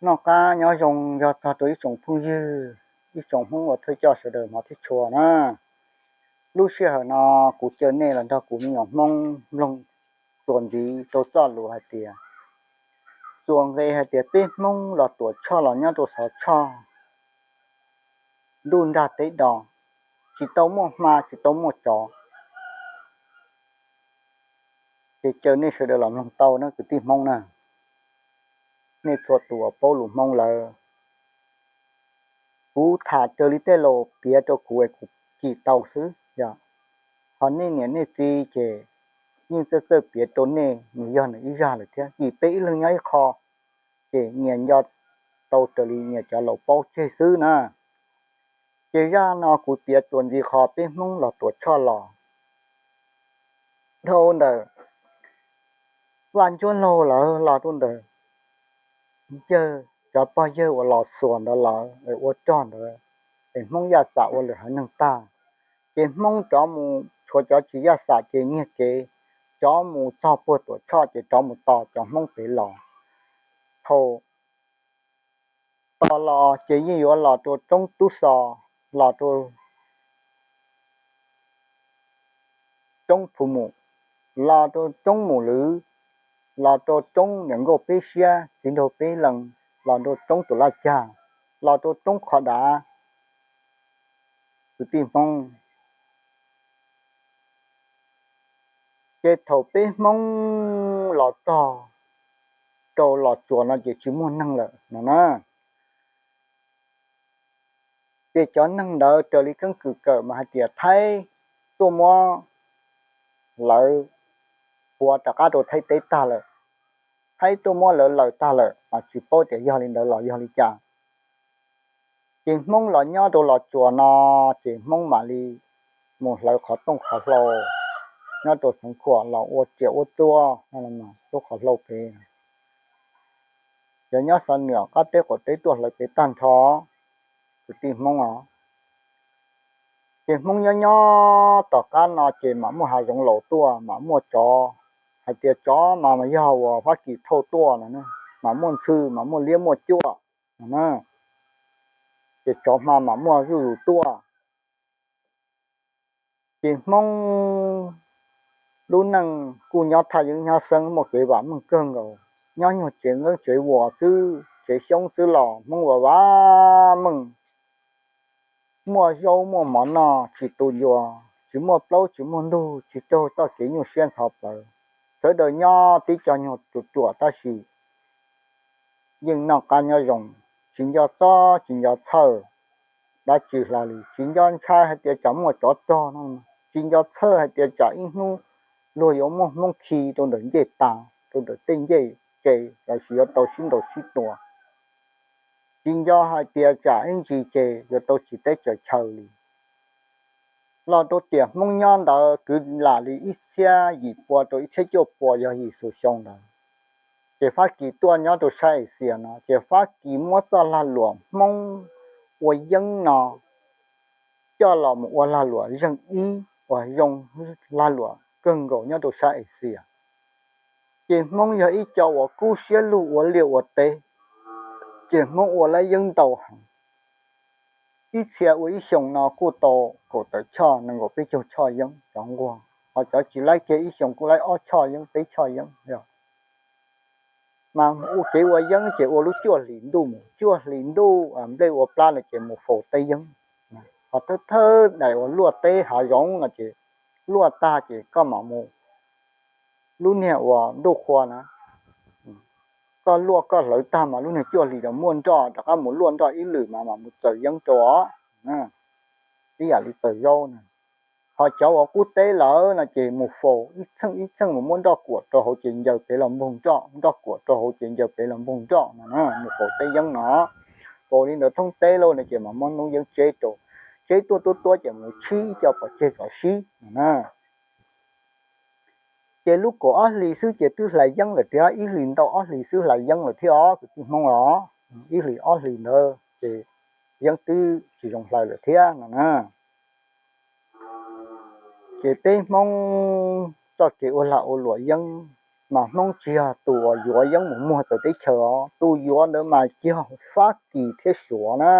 Noj qab nyob zoo yog txog rau ib tsoom phooj ywg, ib tsoom Hmoob ua thawj coj sawv daws hmov thiab tshua na. Lub sij hawm no kuv caw nej los nrog kuv me nyuam Hmoob mloog txuas ntxiv rau txoj lus hais tias, txuas nqe hais tias peb Hmoob los Tuam Tshoj los nyob rau Xov Tshoj, ntuj nrag teb do, tsis tau muaj hma tsis tau muaj tsov. Ces caw nej sawv daws los mloog tau na kwv tij Hmoob na, nej txhua tus uas paub lus Hmoob lawm. Kuv tham raws li tej laus piav rau kuv es kuv cim tau xwb yom. Ho nej niam nej txiv ces yeej txawj txawj piav rau nej mus yog nws ib zaj lawm thiab, vim peb ib leeg nyob ib qho, ces nyias nco tau raws li nyias cov laus paub tseg xwb na. Ces zaj no kuv piav txuas ntxiv qhov peb Hmoob los Tuam Tshoj los dhau ntawm Vaj Ncuab Laug lawm los rau ntawm yawg, cov pog yawg uas los xuas ntawd lawm es ua rog ntawd, es Hmoob Yaj Xam ua lwm haiv neeg tag, ces Hmoob rov mus tshuav cov tsis Yaj Xam ces nyiag kev rov mus txog puag Tuam Tshoj ces rov mus tos cov Hmoob pem los. Thaum tos los ces yeej yuav los rau roob Tub Xos, los rau roob Phu Mus, los rau roob Mus Lwv, los rau roob Niam Nkauj Peb Siab, Txiv Nraug Peb Lees, los rau roob Tus Laj Cag, los rau roob Qhov Dav, kwv tij Hmoob. Ces thaum peb Hmoob los txog rau Los Tsuas no ces tsis muaj neeg lawm no na. Ces cov neeg ntawd raws li keeb kwm kawm mas hais tias Thaib tuaj muab lawv puav rov qab rau Thaib teb tag lawm, Thaib tuaj muab lawv laws tag lawm mas tsis paub tias yog li ntawd los yog li cas. Ces Hmoob los nyob rau Los Tsuas no, ces Hmoob mam li mus hlawv qhov tooj qhov hlau nyob rau Xeev Khuam los ua riam ua txuas, lub qhov hlau pem. Cov nyob Xov Niam qab teb qaum teb tuaj hlawv pem tag nrho, kwv tij Hmoob os. Ces Hmoob nyob nyob tom qab no ces mam muaj hav zoov laus tuaj, mam muaj tsov, hais tias tsov mas yog uas Fab Kis thauj tuaj no, mam muaj ntxhw, mam muaj liab muaj cuaj no na. Ces tsov hma mam muaj zuj zus tuaj. Ces Hmoob lub neej kuj nyob thaj yeeb nyob xeeb, muaj kev vam meej kawg nkaus, nyob nyuag tsev nqeeb tsev vuas xwb, tsev xyoob xwb los Hmoob vam vam meej. Muaj zaub muaj mov noj tsis tu ncua, tsis muaj plaub tsis muaj ntug, tsis raug txoj kev nyuaj siab ntxhov plawv. Sawv daws nyob tib co nyuag ruam ruam tab sis yeej noj qab nyob zoo, tsis nco txob tsis nco txhawj dab tsi hlo li, tsis nco ntshai hais tias tsam muaj tsov rog no, tsis nco txhawj hais tias tsam ib hnub luag yuav muab Hmoob khi rau ntawm ncej tas, rau ntawm tej ncej tsev, lossis yuav tau sib ntaus sib tua. Tsis nco hais tias tsam ib ntsis ces yuav tau tsis teb tsaws chaw li. Los rau tiam Hmoob nyob ntawd kwv lam li ib txhiab yim pua rau ib txhiab cuaj pua yog yim xus xyoo ntawd, ces Fab Kis tuaj nyob rau sab Axias no, ces Fab Kis muab txoj lag luam Hmoob ua yeeb no coj los mus ua lag luam zeej ib uas zoo lag luam kawg nkaus nyob rau sab Axias. Ces Hmoob yog ib co uas kub siab lug ua liaj ua teb, ces Hmoob ua lab yeeb ntau heev. Ib txhia ua ib xyoos no kuj tau kaum tawm choj nees nkaum peb caug choj yeeb cov nquag, ho cov tsis laib kiag ib xyoos kuj laib ob choj yeeb peb choj yeeb. Mas ua kev ua yeeb ces ua lub cuaj hlis ntuj mus, cuaj hlis ntuj nplej ua plab no ces mus faus teb yeeb. Ho thawj thawj daim uas luaj teb hav zoov no ces luaj tag ces koj mam mus lub niag uas ntuj qhua na, koj luaj koj hlawv tag mas lub niag cuaj hlis los muaj nroj rov qab mus luaj nroj ib lwm mas mam mus txaws yeeb rau os. Ib yam li txaws zaub na. Ho cov uas qub teb lawm no ces mus faus ib txheej ib txheej mus muab nroj kuam rau hauv ces ncaws pem los npoog nroj, nroj kuam rau hauv ces ncaws pem los npoog nroj no, mus faus teb yeeb no. Faus li ntawd thoob teb lauj no ces mam muab noob yeeb tseb rau, tseb tuaj tuab tuab ces mus tshib ib co pov tseg kom sib no na. Ces lub kaum ob hlis xwb ces twb hlais yeeb lawm thiab, ib hlis ntau ob hlis xwb hlais yeeb lawm thiab os kwv tij Hmoob os. Ib hlis ob hlis ntawd ces yeeb twb tsis zoo hlais lawm thiab no na. Ces peb Hmoob txoj kev ua lag ua luam yeeb mas Hmoob tsis yog tus uas yuav yeeb mus muag txawv teb chaws os, tus yuav ntawd mas yog Fab Kis thiab Suav na.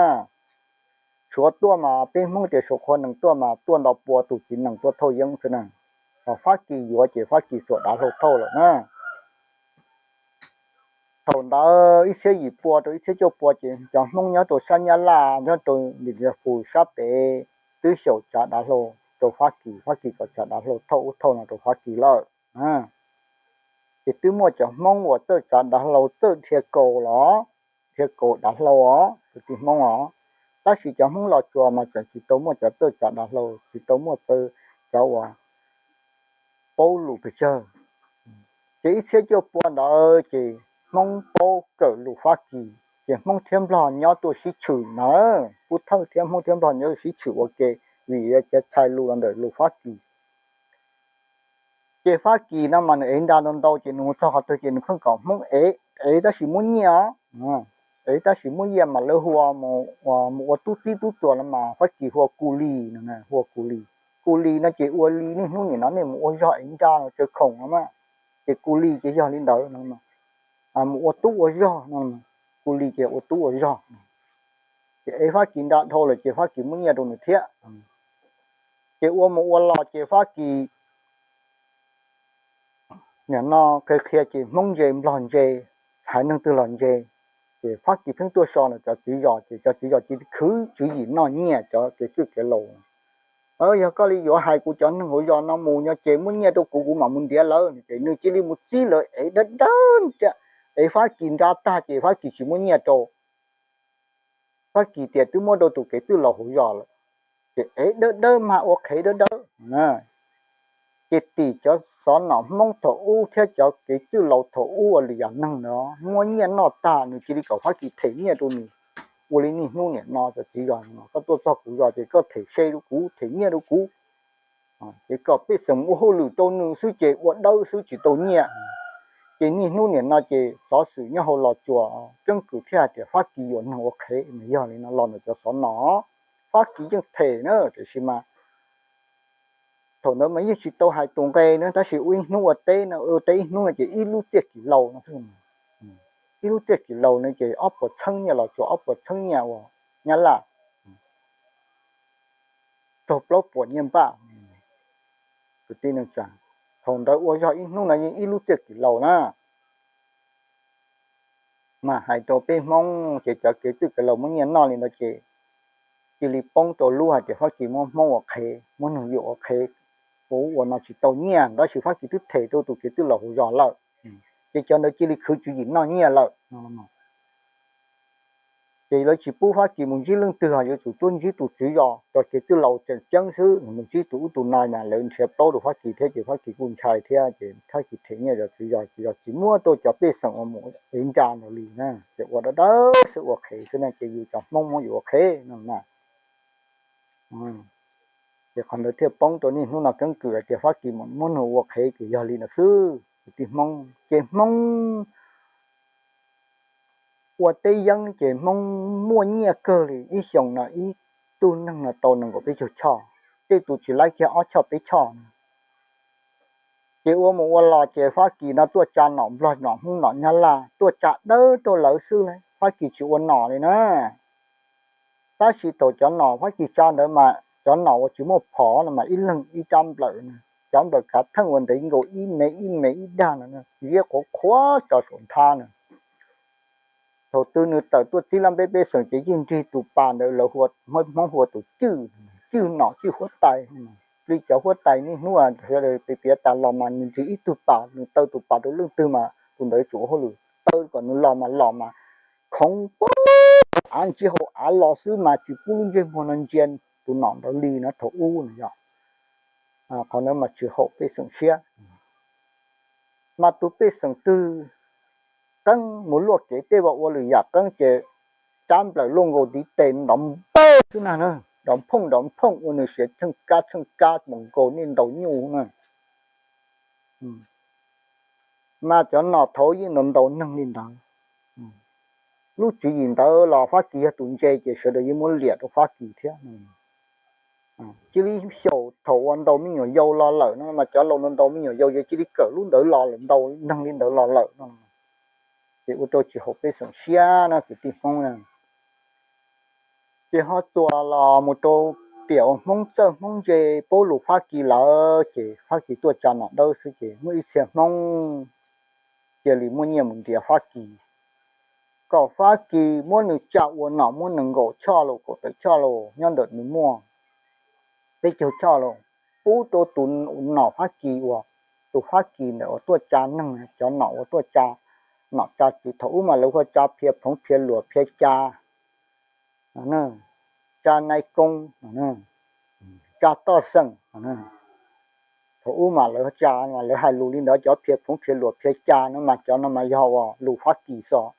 Suav tuaj mas peb Hmoob tias Suav qhua nees tuaj mas tuaj nto pua tus txiv nees tuaj thauj yeeb xwb na, ho Fab Kis yuav ces Fab Kis xuas dav hlau thauj lawm na. Thaum ntawd ib txhiab yim pua rau ib txhiab cuaj pua ces cov Hmoob nyob rau sab Nyab Laj nyob rau Lis Lis Fus sab pem twb xyaum tsav dav hlau rau Fab Kis, Fab Kis kom tsav dav hlau thauj ub thauj no rau Fab Kis lawm. Ces twb muaj cov Hmoob uas txawj tsav dav hlau txawj dhia kaus los, dhia kaus dav hlau os, tus tij Hmoob os. Tab sis cov Hmoob Los Tsuas mas tseem tsis tau muaj cov txawj tsav dav hlau, tsis tau muaj txawj cov uas paub lus pes tsawg. Ces ib txhiab cuaj pua ntawd ces Hmoob paub kawm lus Fab Kis, ces Hmoob thiab Nplog nyob tuaj sib tshwm na, pub thawj thiab Hmoob thiab Nplog nyob tuaj sib tshwm ua ke, vim yog cov txhais lus los ntawm lus Fab Kis. Ces Fab Kis no mas nws ev nra ntau ntau ces nws mus txog qhov twg ces nws pheej kom Hmoob ev, ev tab sis muab nyiaj os. Ev tab sis muab nyiaj mas lawv hu mus ua tub txib tub txuas no mas Fab Kis hu ua cu lis no, hu ua cu lis. Cu lis no ces ua li niaj hnub nim no nej mus ua zog ev nra no tsawg khoom no mas, ces cu lis ces yog li ntawd no, mus ua tub ua zog no, cu lis ces ua tub ua zog. Ces ev Fab Kis nra dhau lawm ces Fab Kis muab nyiaj rau nws thiab. Ces ua mus ua los ces Fab Kis nim no qhia qhia ces Hmoob ntse Nplog ntse, haiv neeg twg los ntse. Ces Fab Kis pheej tuaj so nws cov tswv zos ces cov tswv zos cia li khwv tswv yim noj nyiaj cov kev txwj kev laus. Yog koj li yuav hais kuv cov neeg hauv zos no mus no ces muab nyiaj rau kuv, kuv mam mus ntiav lawv no. Ces nws cia li mus txib lawv ev dawb dawb, ev Fab Kis nra tag ces Fab Kis tsis muab nyiaj rau. Fab Kis tias twb muab rau tus kev txwj laus hauv zos lawm, ces ev dawb dawb mas ua qhev dawb dawb. Ces tim cov xov nom Hmoob thaum ub thiab cov kev txwj laus thaum ub ua lwm yam neeg no muab nyiaj noj tag nws cia li kom Fab Kis them nyiaj rau nws. Ua li niaj hnub nim no cov tswv zos no koj tuaj txog kuv zos ces koj them se rau kuv, them nyiaj rau kuv. Ces kom pej xeem ua hauj lwm rau nws xwb ces ua dawb xwb tsis tau nyiaj. Ces niaj hnub nim no ces xov xwm nyob hauv Los Tsuas keeb kwm thiaj hais tias Fab Kis yuam neeg ua qhev mas yog li no los ntawm cov xov nom. Fab Kis yeej them na tiam sis mas thaum ntawd mas yeej tsis tau hais tus nqe na, tab sis ua ib hnub ua teb no, ua teb ib hnub no ces ib lub txiaj kis laus no, ib lub txiaj kis laus no ces ob puas txheeb nyiaj Los Tsuas, ob puas txheeb nyiaj uas Nyab Laj, raug plaub puas nyiaj npaj. Thaum ntawd ua zog ib hnub no yeej ib lub txiaj kis laus na. Mas hais rau peb Hmoob ces cov kev txwj kev laus muab nyiaj noj li ntawd ces cia li poob rau lub hais tias Fab Kis muab Hmoob ua qhev, muab neeg yuam ua qhev, ua ub ua no tsis tau nyiaj, tab sis Fab Kis twb them rau tus kev txwj laus hauv zos lawm, ces cov ntawd cia li khwv tswv yim noj nyiaj lawm. Ces lawv tsis pub Fab Kis mus ntsib leej twg, yuav tsum tuaj ntsib tus tswv zos, cov kev txwj laus tseem ceeb xwb, mus ntsib tus ub tus no mas lawv nrhiav plaub rau Fab Kis thiab ces Fab Kis kuj ntshai thiab ces Fab Kis them nyiaj cov tswv zos, tswv zos tsis muab rau cov pej xeem uas mus ev nra ntawd li na, ces ua dawb dawb xwb ua qhev xwb na, ces yus cov Hmoob muab yus ua qhev no na. Ces qhov ntawd thiaj poob rau niaj hnub no keeb kwm hais tias Fab Kis muab neeg ua qhev ces yog li no xwb kwv tij Hmoob. Ces Hmoob ua teb yeeb ces Hmoob muaj nyiaj kawg li, ib xyoos no ib tug neeg no tau nees nkaum peb caug choj, tej tus tsis laib kiag ob choj peb choj no. Ces ua mus ua los ces Fab Kis no tuaj tsa nom Nplog nom Hmoob nom Nyab Laj tuaj tsa dawb rau lawv xwb lauj, Fab Kis tsis ua nom li na. Tab sis thaum cov nom Fab Kis tsa ntawd mas cov nom uas tsis muaj phom no mas ib leeg ib rab nplawm, rab nplawm kav theej uas ntev nkaus ib mev ib mev ib dag no, ziab qhuav qhuav tso saum nthab na. Thaum twg nws tawm tuaj txib laj peb pej xeem ces yeej nrig tus pas ntawd lawv Hmoob hu ua tus cwj, cwj nom cwj huab tais. Li cov huab tais niaj hnub sawv daws piav tas los mas nws nrig ib tug pas, nws taw tus pas rau leej twg mas tus ntawd yuav tsum ua hauj lwm, taw kom nws los mas los mas khoov pab av ntsib hauv av los xwb mas tsis pub lub ntsej muag no ntsia tus nom ntawd li no thaum ub no yog. Qhov ntawd mas tsis haum pej xeem siab. Mas tus pej xeem twg qeeb mus luaj kev tej uas ua lwm yam qeeb ces rab nplawm luaj nkaus ntiv tes nrov npawj xwb na, nrov phooj nrov phooj ua nws siav tsheej kab tsheej kab mus nkaus niaj ntaus nyuj na. Mas cov nom thaud yeej ntaus ntaus neeg li ntawd. Lub tswv yim ntawd los Fab Kis yog tus ntse ces sawv daws yeej muab liam rau Fab Kis thiab. Cia li xyaum thaum uas ntaus me nyuam yaus los lawm no mas cov laus ntaus me nyuam yaus ces cia li kawm lub ntawd los lawm, ntaus neeg li ntawd los lawm no. Ces ua rau tsis haum pej xeem siab no kwv tij Hmoob na. Ces ho txuas los mus rau tiam uas Hmoob txawj Hmoob ntse paub lus Fab Kis lawm ces Fab Kis tuaj tsa nom dawb xwb ces muaj ib txhia Hmoob cia li muaj nyiaj mus ntiav Fab Kis, kom Fab Kis muab nws tsa ua nom muaj nees nkaum choj los kaum tawm choj los nyob ntawm nws muaj peb caug choj los pub rau tus nom Fab Kis uas, tus Fab Kis ntawm uas tuaj tsa neeg, cov nom uas tuaj tsa nom tsa tswv. Thaum ub mas lawv hu tsa phiav phoov phiav luam phiav ca, tsa nai koo, tsa toj xeem. Thaum ub mas lawv tsa, lawv hais lus li ntawd, cov phiav phoov phiav luam phiav ca no mas cov no mas yog uas lus Fab Kis xwb.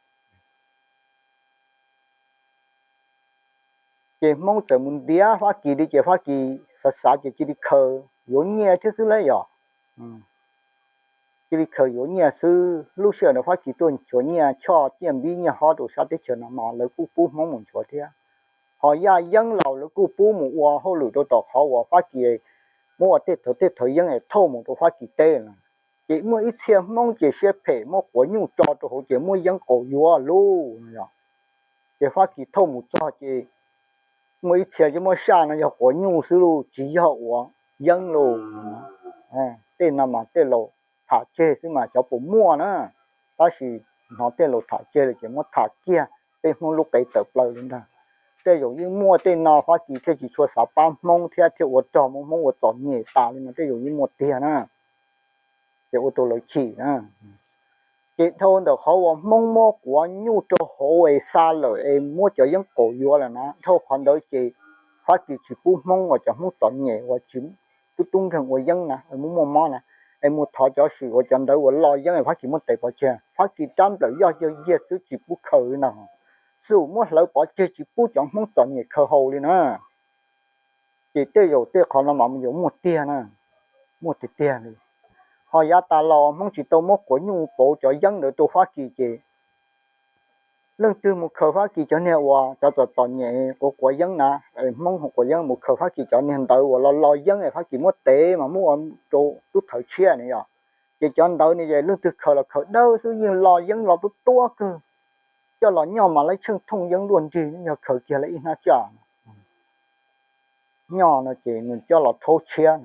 Ces Hmoob txawm mus ntiav Fab Kis li ces Fab Kis xav xav ces cia li khaws yuav nyiaj thiab xwb lauj yom. Cia li khaws yuav nyiaj xwb. Lub sij hawm ntawd Fab Kis tuaj nchuav nyiaj choj ciaj npib nyiaj hob rau sab teb chaws no mas lawv kuj pub Hmoob mus nchuav thiab. Ho yaj yeeb laus lawv kuj pub mus ua hauj lwm rau tom qhov uas Fab Kis muab ua tej thawv tej thawv yeeb es thauj mus rau Fab Kis teb no. Ces muaj ib txhia Hmoob ces siab phem muab quav nyuj tso rau hauv ces muab yeeb qaus yuav lauj no. Ces Fab Kis thauj mus txog ces muaj ib txhia ces muab saj no yog quav nyuj xwb lauj, tsis yog ua yeeb lauj. Tej no mas tej laus tham tseg xwb mas xyov puas muaj na, tab sis hnov tej laus tham tseg lawm ces muab tham kiag, peb Hmoob lub qe tawm plaws li ntag. Tej zaum yeej muaj tej no, Fab Kis thiaj tsis tshua xav pab Hmoob thiab thiaj ua rog muab Hmoob ua txom nyem tas li no, tej zaum yeej muaj tiag na. Ces ua rau lawv chim na. Ces dhau ntawm qhov uas Hmoob muab quav nyuj rau hauv es xa lawm es muab cov yeeb qaus yuav lawm na, dhau qhov ntawd ces Fab Kis tsis pub Hmoob uas cov Hmoob txom nyem uas tsis tub tub nkeeg ua yeeb na, muaj muaj mob na, es mus thov cov swm uas cov ntawd uas lo yeeb es Fab Kis muab tev pov tseg. Fab Kis rab nplawm yog yawg yiag xwb tsis pub khaws li no, xum muab hlawv pov tseg tsis pub cov Hmoob txom nyem khaws haus li na. Ces tej zaum tej qhov no mas yuav muaj tiag na, muaj tiag tiag li. Ho yav tas los Hmoob tsis tau muab quav nyuj pauv cov yeeb ntawd rau Fab Kis ces leej twg mus khaws Fab Kis cov niag uas cov txom txom nyem quav quav yeeb na, Hmoob hu quav yeeb mus khaws Fab Kis cov niag ntawd uas lo lo yeeb es Fab Kis muab tev mas muab ua rau tub thawv tshiab ne yom. Ces cov ntawd ne ces leej twg khaws los khaws dawb xwb, yeej lo yeeb lo tuab tuab kawg, coj los nyoj mas lawv tsheej thooj yeeb luaj nrig, yog khaws kiag lawv ib hnab tsaj nyoj no ces nws coj los rhaub tshiab.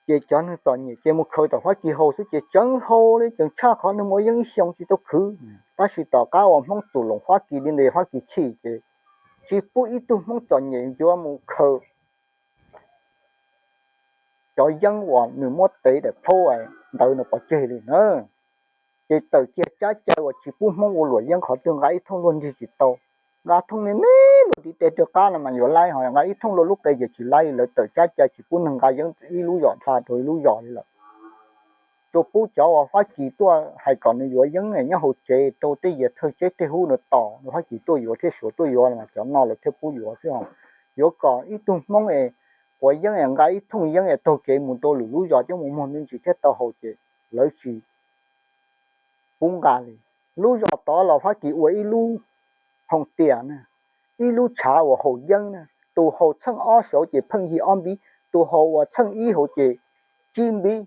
Ces cov neeg txom nyem ces mus khaws tom Fab Kis haus xwb ces tseev haus li, tseem tshaj qhov neeg mus ua yeeb ib xyoo tsis tau khwv. Tab sis tom qab uas Hmoob txum loos Fab Kis li ntawd Fab Kis chim ces tsis pub ib tug Hmoob txom nyem yuav mus khaws cov yeeb uas nws muab tev daim plaub ntawd no pov tseg li na. Ces tawm kiag tsab cai uas tsis pub Hmoob ua luam yeeb qhov twg nqa ib thooj luaj nrig tsis tau. Nqa thooj me me luaj ntiv tes rau qab no mas yuav laib, ho nqa ib thooj luaj lub qe ces tsis laib li. Lawv tawm tsab cai tsis pub neeg nqa yeeb ib lub zos dhau rau ib lub zos li lawm. Tsuas pub cov uas Fab Kis tuaj hais kom nws yuav yeeb nyob hauv tsev rau tej yias thawj tseb tej hub nws tos, Fab Kis tuaj yuav thiab Suav tuaj yuav mas cov no lawv thiaj pub yuav xwb. Yuav kom ib tug Hmoob es quav yeeb es nqa ib thooj yeeb es taug kev mus rau lwm lub zos coj mus muag me ntsis thiab tau haus ces lawv tsis pub nqa li. Lub zos tod los Fab Kis ua ib lub hoo tias na, ib lub tshav uas haus yeeb na, tus haus txheej ob saud ces pheej yig ob npib, tus haus uas txheej ib hauv ces tsib npib.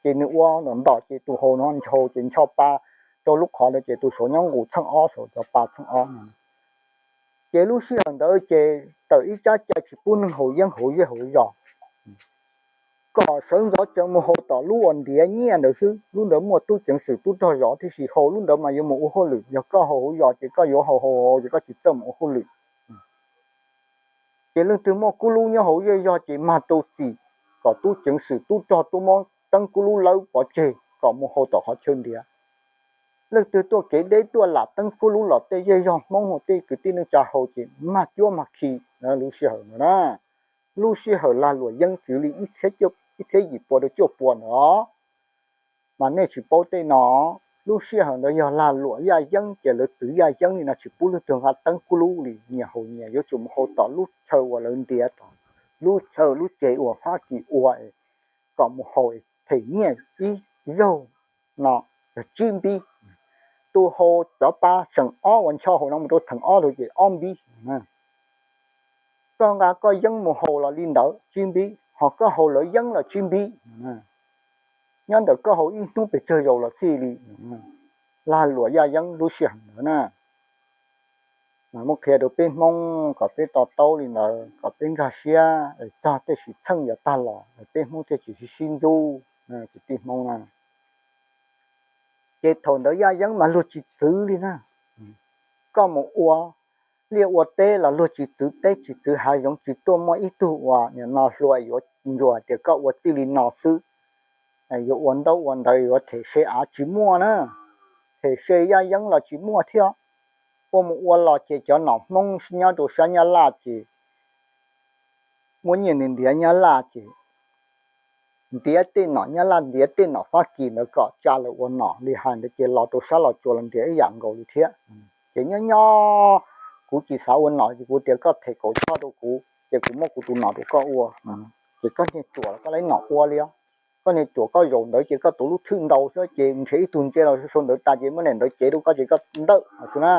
Ces nws ua ntom ntom ces tus haus no ncho ces ncho pa rau lub qhov ntawd ces tus saud nyob nqus txheej ob saud, cov pa txheej ob no. Ces lub sij hawm ntawd ces tawm ib tsab cai tsis pub neeg haus yeeb hauv zej hauv zos, kom sawv ntxov tsees mus haus tom lub uas ntiav nyiaj ntawd xwb. Lub ntawd muaj tub ceev xwm tub rog zov tib si, haus lub ntawd mas yuav mus ua hauj lwm, yog koj haus hauv zos ces koj yuav haus haus ces koj tsis txawj mus ua hauj lwm. Ces leej twg muaj kub lub nyob hauv zej zog ces mag rau txim kom tub ceev xwm tub rog tuaj muab teeb kub lub lawb pov tseg kom mus haus tom qhov chaw ntiav. Leej twg tuaj kev deb tuaj lam teeb kub lub los tej zej zog Hmoob tej kwv tij neej tsa haus ces mag cuab mag khi. Lub sij hawm no na, lub sij hawm lag luam yeeb txwv li ib txhiab yim pua rau cuaj pua ntawd, mas nej tsis paub tej no. Lub sij hawm ntawd yog lag luam yaj yeeb ces lawv txwv yaj yeeb li no tsis pub leej twg nqa teeb kub lub li, nyias haus nyias, yuav tsum mus haus tom lub chaw uas lawv ntiav, tom lub chaw lub ceg uas Fab Kis ua kom mus haus them nyiaj ib zaug no yog tsib npib. Tus haus cov pa theem ob uas ncho haus no mus rau theem ob lawm ces ob npib. Koj nqa koj yeeb mus haus los li ntawd tsib npib, ho koj haus lawv yeeb los tsib npib. Nyob ntawm koj haus ib hnub pes tsawg zaus los xij li. Lag luam yaj yeeb lub sij hawm ntawd na. Mas muab qhia rau peb Hmoob kom peb to taub li ntawd, kom peb nkag siab es txog tej sim txheej yuav tag los peb Hmoob thiaj tsis sib sib ntxub, kwv tij Hmoob na. Ces thaum ntawd yaj yeeb mas luag tsis txwv li na. Koj mus ua liaj ua teb los luag tsis txwv teb tsis txwv hav zoov, tsis tuaj muaj ib tug uas nim no hluas yuav ntsuas tias koj ua txij li no xwb. Yuav ua ntaub ua ntawv yuav them se av tsis muaj na, them se yaj yeeb los tsis muaj thiab. Ua mus ua los ces cov nom Hmoob nyob rau sab Nyab Laj ces muab nyiaj ntiav Nyab Laj ces ntiav tej nom Nyab Laj ntiav tej nom Fab Kis ntawd kom tsa lawv ua nom li hais ntawd ces los rau sab Los Tsuas los ntiav ib yam nkaus li thiab. Ces nyob nyob kuv tsis xav ua nom ces kuv tias koj them kaum choj rau kuv ces kuv muab kuv tus nom rau koj ua. Ces koj niag ruam los koj laib nom ua li os. Koj niag ruam koj zaum ntawd ces koj tus lub thwj ntau xwb ces nrhiav ib tug ntse los sau ntawv tas ces muab daim ntawv cev rau koj ces koj ntawm xwb na.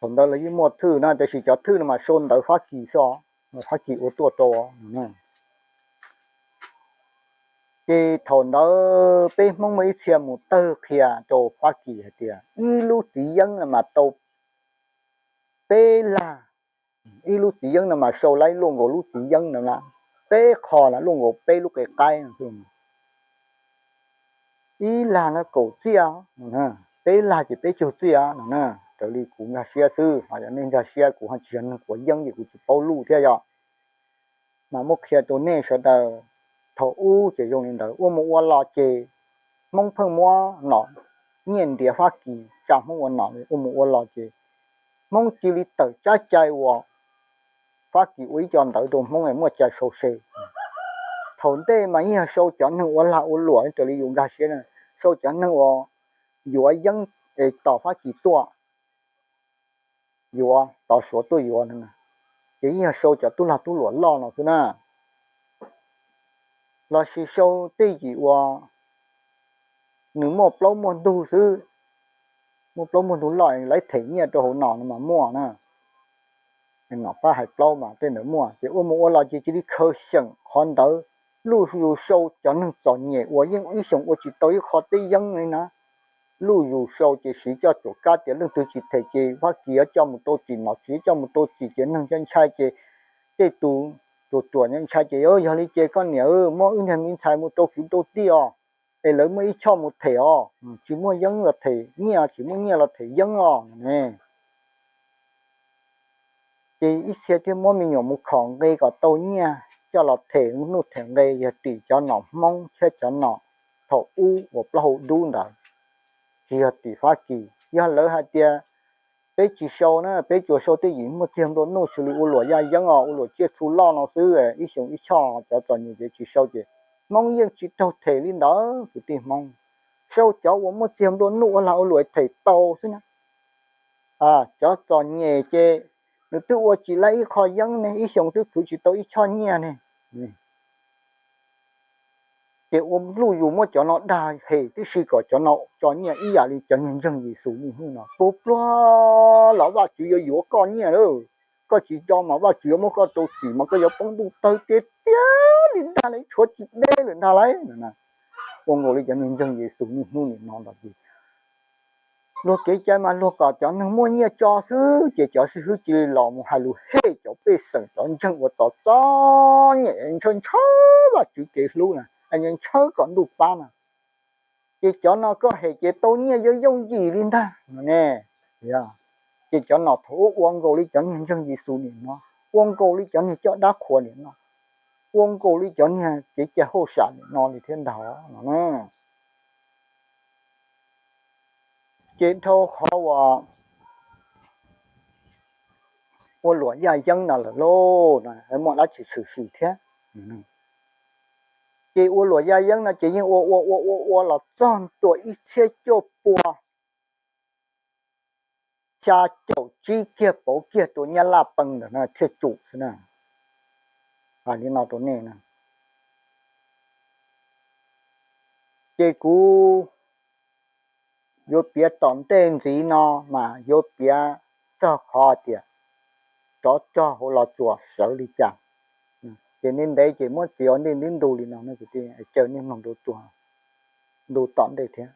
Thaum ntawd los yeej muaj thwj na, tiam sis cov thwj no mas sau ntawv Fab Kis xwb os, Fab Kis ua tuaj rau. Ces thaum ntawd peb Hmoob muaj ib txhia mus tawg qhia rau Fab Kis hais tias ib lub txiv yeeb no mas tau peb lag, ib lub txiv yeeb no mas sau laib luaj nkaus lub txiv yeeb no na, peb qho na luaj nkaus peb lub qe qaib no. Ib lag no kaum txiaj, peb lag ces peb caug txiaj no na. Raws li kuv nkag siab xwb, ho yog nej nkag siab kuv ho tsis yog neeg quav yeeb ces kuv tsis paub luj thiab yom. Mas muab qhia rau nej sawv daws, thaum ub ces zoo li ntawd, ua mus ua los ces Hmoob pheej muab nom nyiaj ntiav Fab Kis tsa Hmoob ua nom, ua mus ua los ces Hmoob cia li tawm tsab cai uas Fab Kis ua ib co ntawv rau Hmoob es muaj cai sau se. Thaum ntej mas yeej yog sau cov neeg ua lag ua luam raws li yus nkag siab, sau cov neeg uas yuav yeeb es tos Fab Kis tuaj yuav, tos Suav tuaj yuav no, ces yeej yog sau cov tub lag tub luam loj no xwb na. Los sis sau tej yim uas nws muaj plaub muaj ntug xwb, muaj plaub muaj ntug loj, lawv them nyiaj rau hauv nom no mas muaj na. Nom pab hais plaub mas tej ntawd muaj, ces ua mus ua los ces cia li khaws xyeem qhov ntawd, luj zus sau cov neeg txom nyem uas yeej ib xyoos ua tsis tau ib qho teb yeeb li na. Luj zus sau ces siv coj tsuam kab tias leej twg tsis them ces Fab Kis yuav coj mus rau txim, nom tswv coj mus rau txim ces neeg ntshai ntshai ces tej tus ruam ruam ntshai ces, yog li ces koj niam muab wb niag me ntxhais mus rau kwv rau tij os, es lawv muaj ib choj mus them os, tsis muaj yeeb los them nyiaj, tsis muaj nyiaj los them yeeb os ne. Ces ib txhia thiaj muab me nyuam mus khom nqe kom tau nyiaj coj los them nuj them nqe, yog tim cov nom Hmoob thiab cov nom thaum ub uas plaub hau dub ntawd, tsis yog tim Fab Kis. Yog lawv hais tias peb tsis sau na, peb tsuas sau tej yim muaj txiag nplua nuj xws li ua luam yaj yeeb os, ua luam tsiaj txhu loj no xwb, ib xyoos ib choj, cov txom nyem ces tsis sau ces Hmoob yeej tsis raug them li ntawd kwv tij Hmoob. Sau cov uas muaj txiag nplua nuj ua lag ua luam them tau xwb na. Cov txom nyem ces nws twb ua tsis laib ib qho yeeb ne, ib xyoos twb khwv tsis tau ib choj nyiaj ne. Ces ua luj zus muab cov no dag hem tib si kom cov no tso nyiaj ib yam li cov niag ntseeg Yexus niaj hnub no, puas pluag los Vajtswv yuav yuav koj nyiaj lawm. Koj tsis tso mas Vajtswv yuav muab koj rau txim mas koj yuav poob ntuj tawg tiag tiag li ntag lauj, tshuav tsis deb lawm ntag lauj. Ua nkaus li cov niag ntseeg Yexus niaj hnub nim no ntag. Luag kev cai mas luag kom cov neeg muaj nyiaj tso xwb, ces cov xib hwb cia li los mus hais lus hem cov pej xeem cov ntseeg uas txom txom nyem ntshaw ntshaw Vajtswv kev hlub na, ntshaw kom ntuj pab na. Ces cov no koj hem ces tau nyiaj yooj yooj yim li ntag no ne. Ces cov no thaum ub ua nkaus li cov niag ntseeg Yexus nim no, ua nkaus li cov niag coj dab qhuas nim no, ua nkaus li cov niag kev cai hauj sam nim no li thiab ntag no. Ces dhau qhov uas ua luam yaj yeeb no lawm lauj, muaj dab tsi tshwm sim thiab? Ces ua luam yaj yeeb no ces yeej ua ua ua ua ua los txog ntua ib txhiab cuaj pua xya caum tsib kiag pauv kiag rau Nyab Laj pee ntawm no thiaj tsum xwb na. Hais li no rau nej na. Ces kuv yuav piav tom ntej ntxiv no mas yuav piav txog qhov tias tsov rog hauv los tsuas sawv li cas. Ces nej ntev ces muab txiav ua ntej ntib ntu li no, nej kwv tij, caw nej mloog ntu tom ntej thiab.